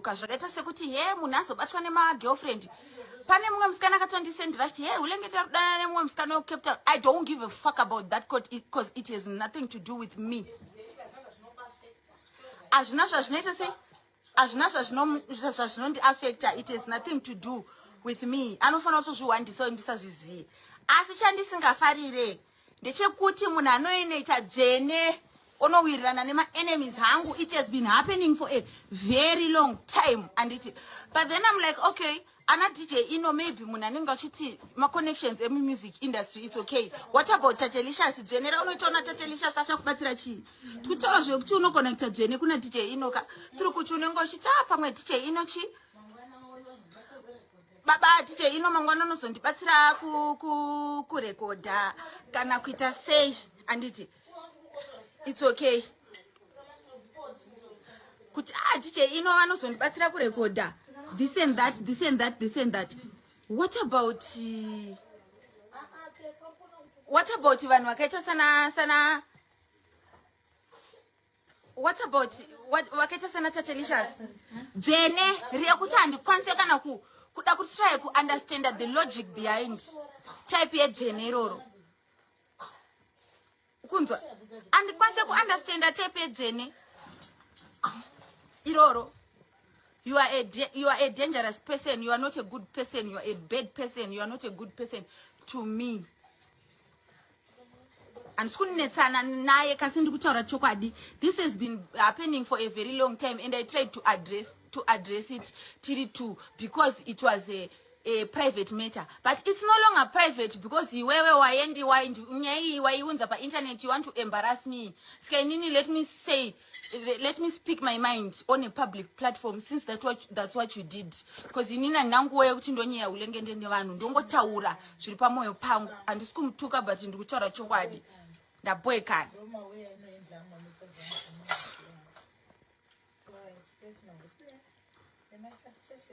Zvakaita sekuti he, munhu azobatwa nemagirlfriend. Pane mumwe musikana akatondisendera achiti, "He, ulenge ndakudanana nemumwe musikana weCape Town." I don't give a fuck about that because it has nothing to do with me. Hazvina zvazvinoita sei, hazvina zvazvinondiafecta. It has nothing to do with me. Anofanira kutozviwandisa, ndisazvizive. Asi chandisingafarire ndechekuti munhu anoinoita dzvene onowirirana nemaenemies hangu. It has been happening for a very long time, anditi? But then I'm like, okay, ana DJ Ino, maybe munhu anenge achiti maconnections emumusic industry, it's okay. What about Tatelicious? Dzvene raunoitaona Tatelicious achakubatsira chii? Tikutaura zvekuti unogona kuita dzvene kuna DJ Ino ka, tiri kuti unenge uchiti a pamwe DJ Ino chi baba DJ Ino mangwana unozondibatsira kurekodha kana kuita sei, anditi? It's okay kuti ah, DJ Ino vanozondibatsira kurekodha this and that, this and that, this and that. What about vanhu vakaita sana what about vakaita sana Tatelicious? Dzvene rekuti handikwanise kana kuda kutry kuunderstanda the logic behind type yedzvene iroro. Kunzwa, handikwanise kuunderstanda type yedzvene iroro. You are a dangerous person. You are not a good person. You are a bad person. You are not a good person to me. Handisi kunetsana naye, kasi ndiri kutaura chokwadi. This has been happening for a very long time and I tried to address it tiri two because it was a private matter, but it's no longer private because iwewe waendi nyaya iyi waiunza painternet. You want to embarrass me. Saka inini, let me speak my mind on a public platform since that's what you did, because inini handina nguva yekuti ndonyeya ulengende nevanhu. Ndongotaura zviri pamwoyo pangu. Handisi kumutuka, but ndiri kutaura chokwadi. Ndaboekana. Ndomaweya inoendlama So I express my happiness and my frustration.